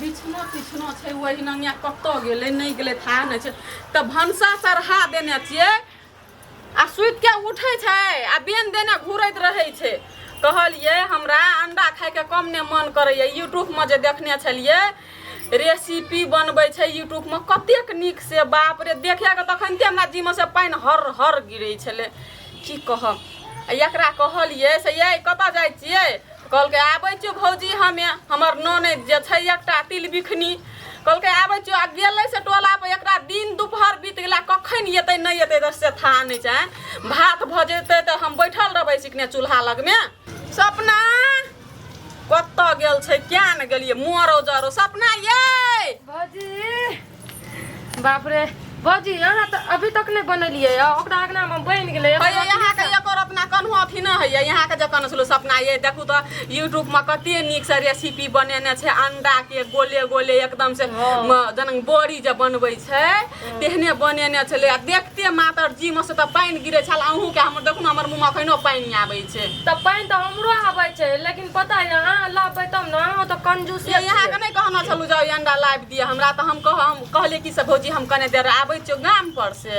बिछनो तिछनो छै ओहि नंगिया कतऽ गेलै नहि गेलै थाह नहि छै तऽ भनसा चढ़ा देने छियै आ सुति के उठै छै आ बेन देने घुरैत रहै छै। कहलियै हमरा अंडा खाइके कम नहि मन करैए। यूट्यूबमे जे देखने छलियै रेसिपी बनबै छै यूट्यूबमे कतेक नीक से, बाप रे, देखैके तखनते हमरा जीमे से पानि हर हर गिरै छलै। की कहब, आ एकरा कहलियै से यै कतऽ जाइ छियै? कहलकै आबै छियौ भौजी, हमे हमर ननैद जे छै एकटा तिलबिखनी, कहलकै आबै छियौ आ गेलै से टोला पर। एकरा दिन दुपहर बीत गेला, कखन एतै नहि एतै तऽ से थाह नहि छै। भात भऽ जेतै तऽ हम बैठल रहबै सिकने चूल्हा लगमे। सपना कतऽ गेल छै, किया ने गेलियै मरो जरो। सपना यै भौजी, बाप रे भौजी, अहाँ तऽ अभी तक नहि बनेलियै। ओकरा अङ्गनामे बनि गेलै। हैया यहाँके एकर अपना कन्हो अथी नहि होइए। यहाँके जे कहने छलहुँ सपना ये देखू तऽ यूट्यूबमे कते नीकसँ रेसिपी बनेने छै अंडाके, गोले गोले एकदम से जेना बड़ी जे बनबै छै तेहने बनेने छलै। आ देखते मातर जीमे से तऽ पानि गिरै छल। अहूँके हमर देखू ने, हमर मुँहमे अखनो पानि आबै छै। तऽ पानि तऽ हमरो आबै छै, लेकिन पता यऽ अहाँ लाबबै तब ने, अहाँ तऽ कंजूस। ये यहाँके नहि कहने छलहुँ जाउ अंडा लाबि दिअ हमरा, तऽ हम कह हम कहलियै कि से भौजी हम कने देर आबै छियौ गाम पर से।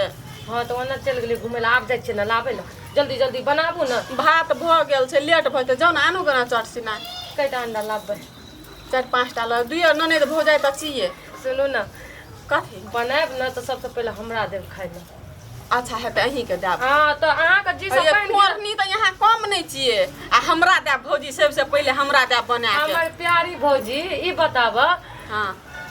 हँ, तऽ ओना चलि गेलियै घुमै लए, आब जाइ छियै ने लाबै लए। जल्दी जल्दी बनाबू ने। भात भऽ गेल छै, लेट भऽ जेतै। जाउ ने आनू गना चट सिना। कएटा अंडा लाबबै? चारि पाँचटा लऽ दुइयो ननैद भऽ जाइ तऽ छियै। सुनू ने। कथी? बनायब ने तऽ सबसँ पहिले हमरा देब खाइ लए। अच्छा हेतै, अहीँके देब। हँ, तऽ अहाँके जी सब अरे पानि गिरल। कोरनी तऽ यहाँ कम नहि छियै, आ हमरा देब भौजी, सबसँ पहिले हमरा देब बना के। हमर प्यारी भौजी, ई बताब। हँ।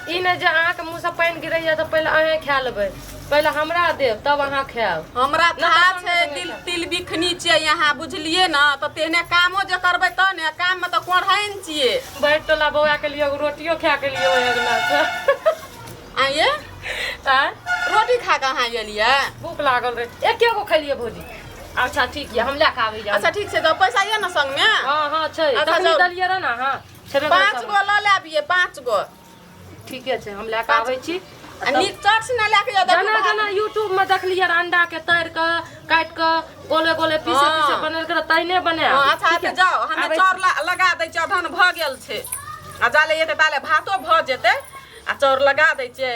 ई नहि जे अहाँके मुँहसँ पानि गिरैया तऽ पहिले अहें खा लेबै, पहिले हमरा देब तब अहाँ खायब। हमरा नहि तऽ थाह संगे छै संगे तिल खायब। तिल बिखनी छियै यहाँ, बुझलियै ने? तऽ तेहने कामो जे करबै तऽ ने काममे तऽ कोढ़ाइन छियै। भरि टोला बौआ के लिए एगो रोटियो खा के लिए ओहि अङ्गनासँ। आँय ये, आँय? रोटी खा कऽ अहाँ एलियै? भूख लागल रहै, एके गो खेलियै भौजी। अच्छा ठीक यऽ, हम लए कऽ आबै। अच्छा ठीक छै, तऽ पैसा यऽ ने संगमे? हँ हँ, छै। अच्छा, तखनी जाउ। देलियै रहए ने अहाँ, छेबे करै 5 सब। गो लऽ लेबियै, 5 गो। ठीके छै, हम लए कऽ आबै छी। आ नीक चट से ना लए के जाउ, देखू जेना भात। जेना यूट्यूब में देखलियै रहए, अंडा के तर के काटि के गोले गोले पीसे पीसे बनेलकै रहए, तहिने बनायब। हँ, अच्छा ठीक तऽ है? जाउ, हमे आबै चाउर लगा दै छियै, अधन भऽ गेल छै आ जाले एतै ताले भातो भऽ जेतै। आ चाउर लगा दै छियै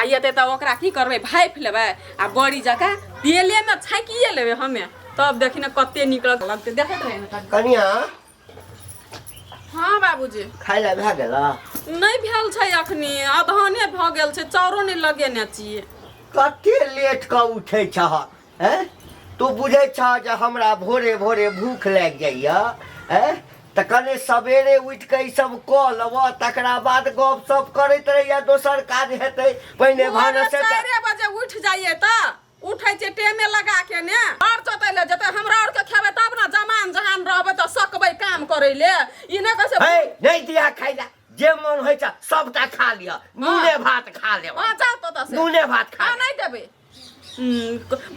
आ एतै तऽ ओकरा की करबै, भापि लेबै आ बड़ी जकाँ तेलेमे छाँकिए लेबै हमे, तब देखी ने कते नीक लगतै। देखैत रही ने। कनिया। हँ बाबूजी। खाय लए भए गेल? नहि भेल छै, अखनी अधहने भऽ गेल छै, चाउरो नहि लगेने छियै। कते लेट कऽ उठै छह हैं? तू बुझै छह जे हमरा भोरे भोरे भूख लागि जाइए हैं? तऽ कने सवेरे उठि कऽ ई सब कऽ लेबह, तकरा बाद गप सप करैत रहिए, दोसर काज हेतै। पहिने भोरे भानस 4 बजे उठि जाइए तऽ उठै छै टेमे लगा के ने हर जोतै ले जेतै। हमरा आर के खेबै तब ने जमान जहान रहबै तऽ सकबै काम करै ले। ई नहि कहै छै। हे, नहि दिया खाइ लए, जे मन होइ छै सबटा खा लिअ, नूने भात खा लेब। हँ, जाउ तऽ ओतऽ से। नूने भात खा हँ, नहि देबै।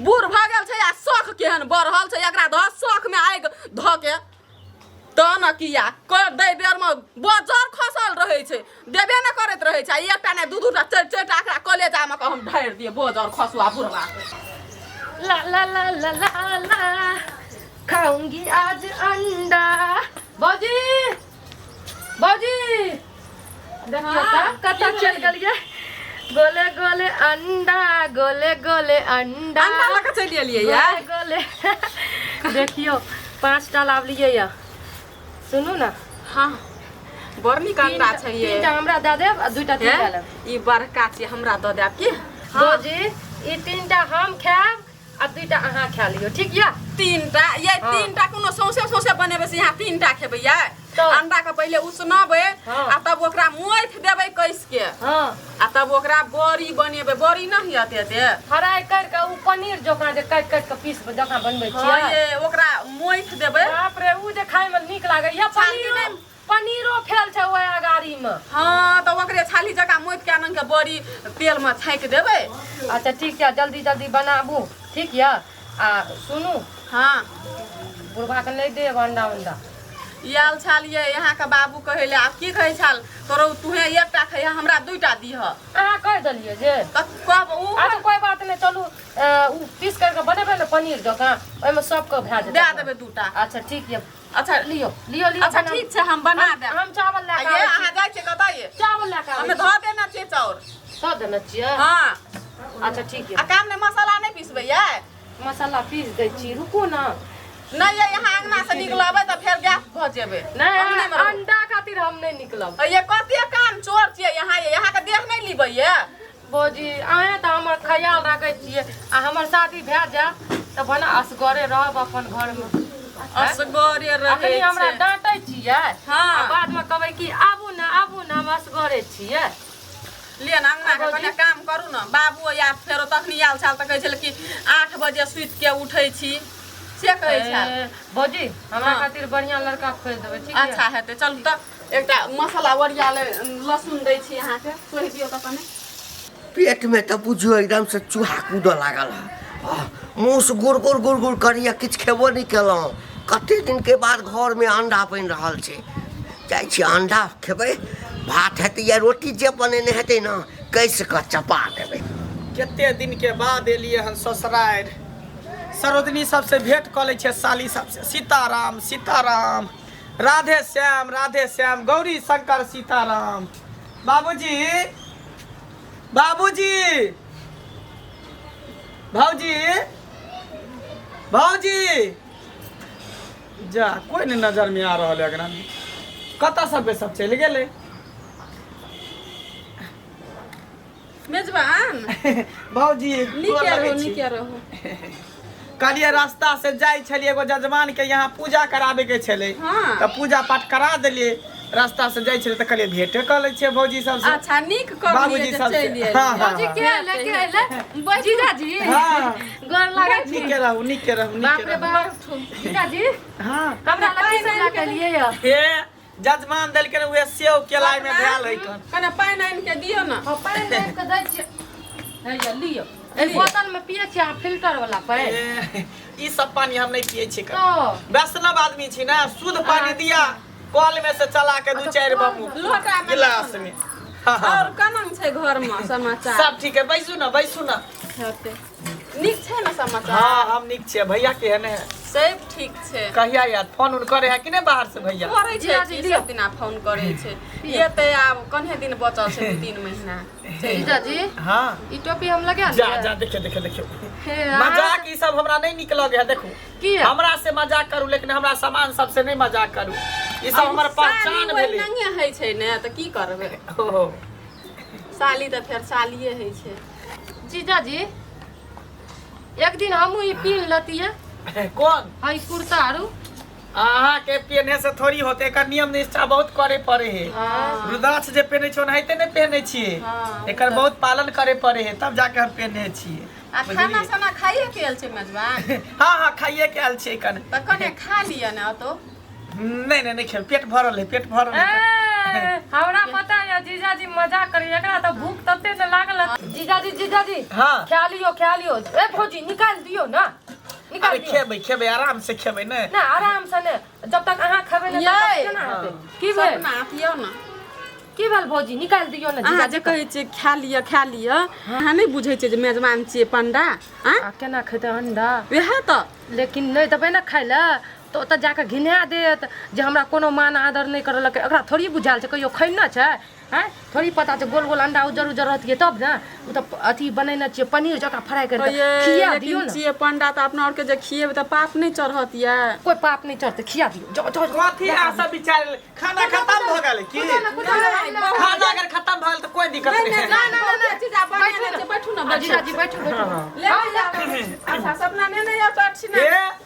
बूढ़ भऽ गेल छै आ शौख केहन बढ़ल छै एकरा। धऽ शौख में आगि धऽ के तऽ ने किया कर दै बेरमे बजर खसल रहै छै, देबे ने करैत रहै छै। आ एकटा नहि, दू दूटा चारि चारिटा एकरा कलेजामे कऽ हम ढारि दियै बजर खसुआ बुढ़वा के। ला ला ला ला ला ला, खाऊंगी आज अंडा। भौजी, भौजी, देखियौ हाँ, तऽ कतऽ की चलि भेलै? गेलियै। गोले गोले अंडा, गोले गोले अंडा। अंडा लऽ कऽ चलि एलियै या? गोले गोले। देखियौ, 5टा लाबलियै यऽ। सुनू ने। हँ, बड़ नीक अंडा छै ये। 3टा हमरा दऽ देब आ 2टा तीन हे, लेब। ई बड़का छै, हमरा दऽ देब की? हँ। भौजी, ई 3टा हम खायब आ 2टा अहाँ खा लियौ, ठीक यऽ? 3टा ये? 3टा कोनो सौंसे सौंसे बनेबै से यहाँ 3टा खेबै ये? तऽ? अंडा के पहिले उसनबै आ तब ओकरा मोथि देबै कस के आ तब ओकरा बड़ी बनेबै। बड़ी नहि हेतै एते। फ्राई कर के उ पनीर जकाँ जे काटि काटि के पीस जकाँ बनबै हँ छियै। ये, ओकरा मोथि देबै। बाप रे, उ जे खाय में नीक लागैया। छाली पनीरो नहि। पनीरो फेल छै ओहि अगाड़ी में। हँ, तऽ ओकरे छाली जकाँ मोथि के आनन के बड़ी तेल में छाँकि देबै। अच्छा ठीक छै, जल्दी जल्दी बनाबू, ठीक यऽ? आ सुनू। हँ। बुढ़बा के नहि देब अंडा उंडा। आयल छलियै यहाँके बाबू कहै लए, आब की कहै छल तोरो, तुहे एकटा खैह, हमरा 2टा दीह। अहाँ कहि देलियै जे तऽ कहब उ। अच्छा, कोइ बात नहि, चलू उ पीस करके बनेबै ने पनीर जकाँ, ओहिमे सबके भए जेतै। दए देबै 2टा। अच्छा ठीक यऽ। अच्छा लियो लियो लियो। अच्छा बना- ठीक छै, हम बना देब। हम चावल लए आ कऽ ये आबै छी। अहाँ जाइ छियै कतऽ ये? चावल लए कऽ आबै। देने छियै। हाँ। अच्छा ठीक है। आ काम ने मसाला नहीं पीसबै ये? मसाला पीस दै छी, रुकू ना। नहीं ये यहाँ अंगना से निकलबै तऽ फेर गैस भऽ जेबै। नहीं अंगने में रहू। अंडा खातिर हम नहीं निकलब। ये कते काम चोर छियै यहाँ, ये यहाँ के देख नहीं लिबै ये? भौजी अहें तऽ हमर ख्याल राखै छियै, आ हमर शादी भए जायत तऽ भने असगरे रहब अपन घरमे। असगरे रहै अखनी हमरा छै। डाँटै छियै। हाँ। आ बादमे कहबै कि आबू ने आबू ने, हम असगरे छियै। लिअ ने अंगना के भौजी। कने काम करू ने। बाबू आयत फेरो तखनी आयल छल तऽ कहै छल कि 8 बजे सुति के उठै छी, से कहै छल। ए, भौजी हमरा हाँ। खातिर बढ़िया लड़का खोजि देबै, ठीक है? अच्छा हेतै, चलू तऽ एकटा मसाला ओरिया ले, लहसुन दै छी अहाँके, सोहि दियौ तऽ कने। पेटमे तऽ बुझियौ एकदमसँ चूहा कूदऽ लागल हँ, मुँहसँ गुड़ गुड़ गुड़ गुड़ करैए, किछु खेबो नहि केलहुँ। कते दिनके बाद घरमे अंडा बनि रहल छै, जाइ छी अंडा खेबै, भात हेतै या रोटी जे बनेने हेतै ने कसि कऽ चपा देबै। कते दिनके बाद एलियै हन ससुरारि, सरोजनी सबसँ भेंट कऽ लै छियै, साली सबसँ। सीताराम सीताराम, राधे श्याम राधे श्याम, गौरी शंकर सीताराम। बाबूजी बाबूजी भौजी भौजी, जा कोई नहीं नजर में आ रहल है एकरा में। कतऽ सबके सब चलि गेलै? मेजबान भौजी नीके गोर लगै रहू, छी। नीके रहू। कहलियै रास्ता से जाइ छलियै, एगो जजमान के यहाँ पूजा कराबे के छलै। हाँ। तऽ पूजा पाठ करा देलियै, रास्ता से जाइ छलियै तऽ कहलियै भेंटे कऽ लै छियै भौजी सबसँ। अच्छा नीक करलियै बाबूजी जे सबसे। चलि एलियै। हाँ, हाँ। भौजी के एलै, के एलै? जीजाजी। हाँ। गोर लागै छी। नीके रहू नीके रहू बाप नीके रे रहू। बाप, जीजाजी हाँ। हमरा लग की सब लऽ के एलियै यऽ? हे जजमान देलकै उहे सेव केला में धयल है कन। कने पानि आनि के दियौ ने। हाँ, पानि आनि के दै छियै। हैया लियौ, एहि बोतल में पियै छियै अहाँ फिल्टर वाला पानि? ए, ई सब पानी हम नहीं पियै छियै। तो वैष्णव आदमी छी ना, शुद्ध पानी दिया कल में से चला के दू चारि बमू लोटा में गिलास में। हाँ, हाँ। और केना छै घर में समाचार? सब ठीक है, बैसू ना बैसू ना। हेतै। नीक छै ने समाचार? हाँ हम नीक छियै, भैया केहन है? सब ठीक छै। कहिया आयत? फोन उन करे है कि नहीं बाहर से भैया? करै छै जीजाजी, की, लिअ। सब दिना फोन करै छै। एतै आब कन्हे दिन बचल छै, 2-3 महीना। जीजाजी हाँ ई टोपी हम लगा जा लिअ? जा देखियो देखियो देखियो। हे, मजाक ई सब हमरा नहीं नीक लगे है। देखू किया? हमरा से मजाक करू लेकिन हमरा सामान सब से नहीं मजाक करू, ई सब हमर पहचान भेलै। नहिये होइ छै ने तऽ की करबै? ओहो। साली तऽ फेर सालिये होइ छै। जीजाजी एक दिन हमहूँ ई पीन लतियै। कोन? हई कुर्ता आरू। अहाँ के पहने से थोड़ी होते, एकर नियम निष्ठा बहुत करे पड़े है। रुद्राक्ष जे पहने छियै ओनाहिते नहि पहने छियै, हाँ, एकर बहुत पालन करे पड़े है तब जाके हम पहने छियै। आ खाना साना खाइए के आयल छै मेजबान? हाँ हाँ खाइए के आयल छियै कने। तऽ कने खा लिअ ने ओतौ। नहीं नहीं नहीं खेब, पेट भरल है, पेट भरल है। ए, हमरा पता है जीजाजी मजाक करी, एकरा तऽ भूख तते ने लागल है। जीजाजी जीजाजी हाँ। खा लियो खा लियो। ए भौजी निकाल दियो ना, निकाल अरे दियो। खेबै खेबै आराम से खेबै ने। ना आराम से ने, जब तक अहाँ खेबै ने तब तक यै। केना हेतै? की भेल? सपना पियौ ने। की भेल भौजी? निकाल दियो ने अहाँ जीजाजी। जे कहै छियै खा लिअ खा लिअ, अहाँ नहि बुझै छियै जे मेजबान छियै पंडा? आ केना खेतै अंडा? वएह तऽ। लेकिन नहि देबै ने खाइ लए तऽ ओतऽ जाकऽ घिना देत जे हमरा कोनो मान आदर नहि करलकै। एकरा थोड़ी बुझायल छै, कहियो खैने छै? आँय थोड़ी पता छै, गोल गोल अंडा उज्जर उज्जर रहतियै तब ने। ओ तऽ अथी बनेने छियै पनीर जकाँ फ्राई करि कऽ खिया दियौ लेकिन ने। छियै पंडा तऽ अपना आरके जे खियेबै तऽ पाप नहि चढ़त ये? कोइ पाप नहि चढ़तै, खिया दियौ। जाओ जाओ। कथी अहाँ सब विचार? खाना खत्म भऽ गेल की? खाना अगर खत्म भऽ गेल तऽ कोई दिक्कत नहीं है। ना ना ना चीज बनेने छै, बैठू ने बैठू। जीजाजी बैठू बैठू। ले अच्छा सपना ने नहि आउ तऽ ए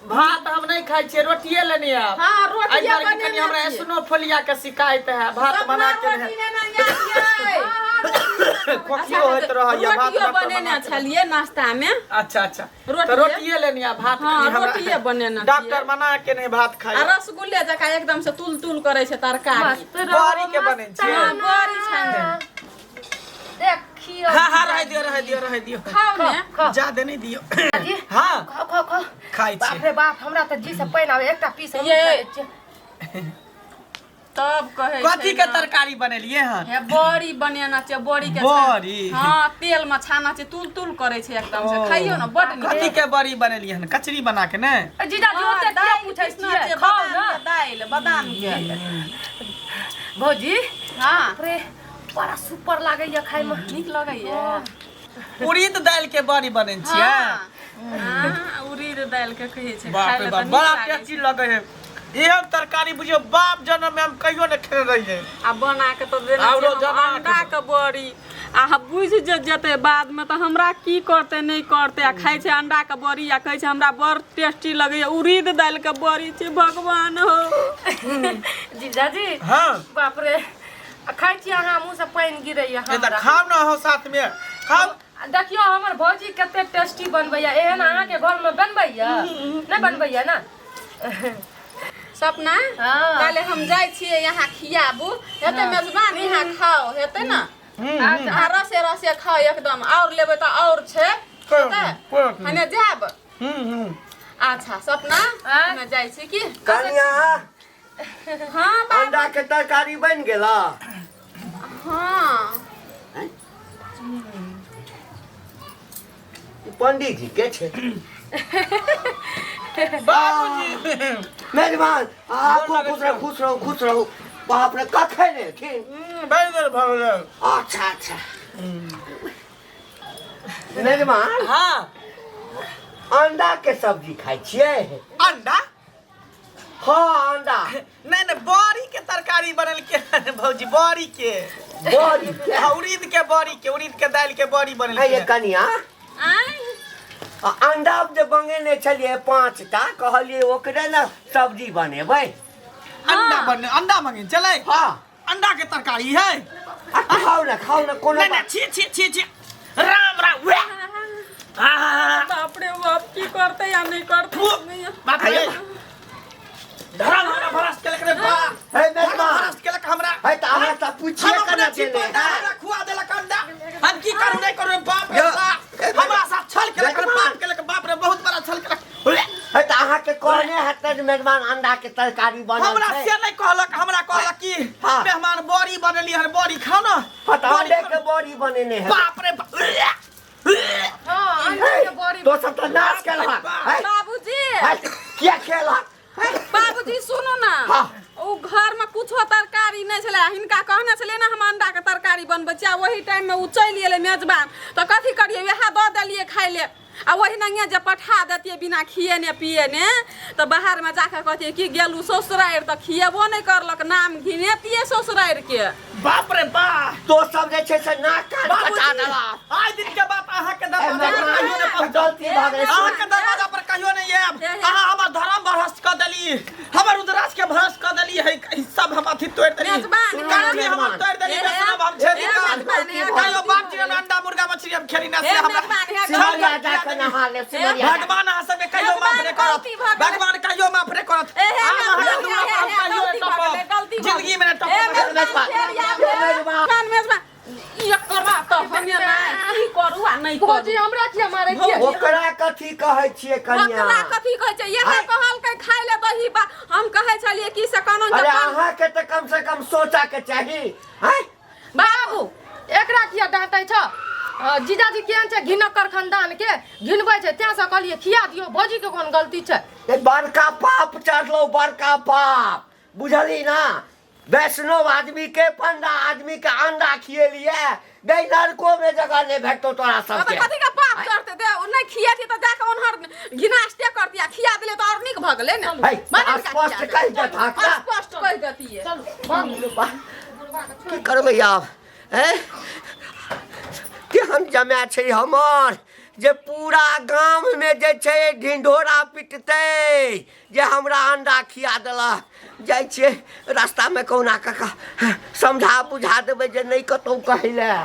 भात हम नहीं खाइ छियै, रोटिए लेने आब। हाँ रोटिए एहि दुआरे कि बनेने कनि हमरा छियै। एस्नोफोलिया के शिकायत है, भात सपना बना के रोटी नहीं। नेने आबियै। खोखियो होइत रहैया, भात रोटियो डॉक्टर बनेने बना के। छलियै नाश्ता में। अच्छा अच्छा रोटिए? तऽ रोटिए लेने आ भात। हाँ, कनि हमरा रोटिए बनेने डॉक्टर छियै। मना के नहीं भात खाइ। आ रसगुल्ले जकाँ एकदम से तुल तुल करै छै तरकारी। मस्त रहू, बड़ी के मस्त बनै छियै। हाँ, बड़ी छान। देखियौ। हाँ हाँ रह दियौ रह दियौ रह दियौ। खाउ ने। खाउ। ज्यादा नहीं दियौ। जी। हाँ खाउ खाउ खाउ। खाइ बाप छियै। रे बाप, हमरा तऽ जी से पानि आबै, एकटा पीस हमहूँ ये। खा लै छियै। तब कहै कथी छै के ने। तरकारी बनेलियै हन? हे बड़ी बनेना छै, बड़ी के बड़ी? हाँ तेल में छाना छै, तुल तुल करै छै एकदम से। खाइयो ने बड नीक। कथी के बड़ी बनेलियै हन? कचरी बना के ने? ए, जीजाजी हाँ, ओते किया दालि पूछै पीसना छियै? छै, खाउ बादाम ने। के दालि, बादाम के। भौजी हाँ रे बड़ा सुपर लागैया खाइमे। नीक लगैया। उड़ीद दालि के बड़ी बनै छियै? हाँ, उड़ीद दालि के कहै छै। बाप खाय रे लए बाप, तऽ नीक बड़ा लागै टेस्टी लगै है। एहन तरकारी बुझियौ बाप जन्म में हम कहियो नहि खेने रहियै। आ बना के तऽ देने आउरो छियै हम जमा के अंडा के बड़ी। आ बुझि जे जेतै बादमे तऽ हमरा की करतै नहि करतै। आ खाइ छै अंडा के बड़ी आ कहै छै हमरा बड़ टेस्टी लगैया उड़ीद दालि के बड़ी छै। भगवान हो जीजाजी। हाँ। बाप रे, आ खाइ छी अहाँ, मुँह से पानि गिरैया। ए तऽ हमरा खाउ ने अहाँ साथ में खाउ। आ देखियौ हमर भौजी कते टेस्टी बनबैया। एहन अहाँके घरमे बनबैया नहि बनबैया ना? सपना। हाँ। काल्हि हम जाइ छियै, यहाँ खियाबू हेतै मेजबान, यहाँ खाओ हेतै ने? अच्छा। अहाँ रसे रसे खाओ एकदम, और लेबै तऽ और छै। कोइ हेतै? कोइ बात नहि। हने जायब। हम्म हम्म अच्छा सपना, आँय? हमे जाइ छी की। कनिया। हाँ बाबा। अंडा के तरकारी बनि गेला? हाँ। ई पंडित जी के छै? बाबूजी। मेजबान आ, खूब खुश रहू, खुश रहू, खुश रहू। बाप रे, कखन एलखिन? बड़ी देर भऽ गेलै। अच्छा अच्छा, मेजबान। हाँ। अंडा के सब्जी खाइ छियै? अंडा? हाँ, अंडा। नहीं नहीं, बड़ी के तरकारी बनल के भौजी, बड़ी के। बड़ी के? हाँ, उड़ीद के बड़ी के, उड़ीद के दालि के बड़ी बनल हे के। कनिया। आँय? आ अंडा जे मंगेने छलियै 5 टा, कहलियै ओकरे ने सब्जी बनेबै। अंडा बने, अंडा मंगे चले? हाँ। अंडा के तरकारी है। आ खाउ ने, खाउ ने, कोनो नहीं नहीं। बात। छी छी छी छी, राम राम, उहे। आहा, बाप रे बाप, की करतै या नहि करतै? फू, बाप रे, धरम हमरा भरस केलक रे बाप। हे धरम मेजबान। भरस केलक हमरा। हे तऽ अहाँ सब पूछिए हम केना अपने छी देने? पंडा, हमरा खुआ देलक अंडा। हम की करू नहि करू, बाप रे यो, बाप। ए, हमरा साथ छल केलक रे। मेजबान। बाप केलक, बाप रे, बहुत बड़ा छल केलक। उहे। हे तऽ अहाँके कहने हेतै जे मेजबान अंडा के तरकारी बनल हमरा छै। से नहीं कहलक, हमरा कहलक कि हाँ। मेहमान बड़ी बनेली हन, बड़ी खाओ ना। हाँ, तऽ बड़ी अंडे खाओ। के बड़ी बनेने है। बाप रे बाप। उहे। उहे। हाँ, अंडा के बड़ी। तो सब तऽ नाश केलहक है। बाबूजी। है, किया खेलहक है? बाबूजी, सुनू ना। हाँ। ओ घर में कुछो तरकारी नहि छलै, हिनका कहने छलियै ने हम अंडा के तरकारी बनबै छियै, आ ओही टाइम में उ चलि एलै मेजबान, तऽ कथी करियै? वएह दऽ देलियै खाइ ले। आ ओही नंगे जे पठा देतियै बिना खिएने पिएने तऽ बाहर में जाके कहतियै कि गेलू ससुरारि तऽ खिएबो नहि करलक, नाम घिनेतियै ससुरारि के। बाप रे बाप। तो सब जे छै से नाक कान कटा बाबूजी, देलक। आइ दिन के बात अहाँ के दरवाजा पर कहियो नहि पहुँचब। गलती भऽ गेलै। अहाँ के दरवाजा पर कहियो नहि आयब। हे, हे। अहाँ हमर धर्म भ्रष्ट कऽ देली, हमर उदराज के भ्रष्ट कऽ देली है, ई सब हम अथी तोड़ि देली। मेजबान, काठी हमर मेजबान। तोड़ि देली। हे, वैष्णव हम हे, छेदी मेजबान, हे, कहियो बाप जी ने अंडा मुर्गा मछली हम खेली ना, से हे, हमरा मेजबान, हे, सिमरिया जा कऽ नहा लेब, सिमरिया जा। भगवान अहाँ सबके कहियो माफ नहि करत। गलती भऽ गेलै। भगवान कहियो माफ नहि करत। ए, हे, आब अहाँके मेजबान, दुआर हे, पर हम हे, कहियो नहि गलती भऽ गेलै, टपब। गलती भऽ जिंदगी में नहि हे, टपब। मेजबान, फेर आब, हे, मेजबान। मेजबान, एकरा तऽ हमे नहि की करू आ नहि करू। भौजी, हमरा किया मारै छियै? ओकरा कथी कहै छियै कनिया? ओकरा कथी कहै छै? इएह आँय? कहलकै खाय ले दही बा। हम कहै छलियै कि से कहलहुँ अरे जे अहाँके तऽ कम से कम सोचऽ के चाही हैं। बाबू, एकरा किया डांटै छ? जीजाजी केहन छै, घिनक्कर खानदान के घिनबै छै, तें से कहलियै खिया दियौ। भौजी के कोन गलती छै? ए, बड़का पाप चढ़लौ, बड़का पाप, बुझली ना? वैष्णव आदमी के, पंडा आदमी के अंडा खिएलिए गई, नरको में जगह नहीं भेटतो तोरा तऽ सबके। कथी के पाप करते? दे ओ नहि खिएती तऽ जाके ओनहर घिनास्ते करती, आ खिया देले तऽ और नीक भऽ गेलै ने। है, माने हिनका स्पष्ट खिया कहि देलै। देतहक ना। स्पष्ट कहि देतियै। की करबै आब? हैं, केहन जमाए छै हमर जे पूरा गाममे जे छै ढिंढोरा पिटतै जे हमरा अंडा खिया देलक। जाइ छियै, रास्तामे कहुना कऽ कऽ समझा बुझा देबै जे नहि कतहु कहै लए।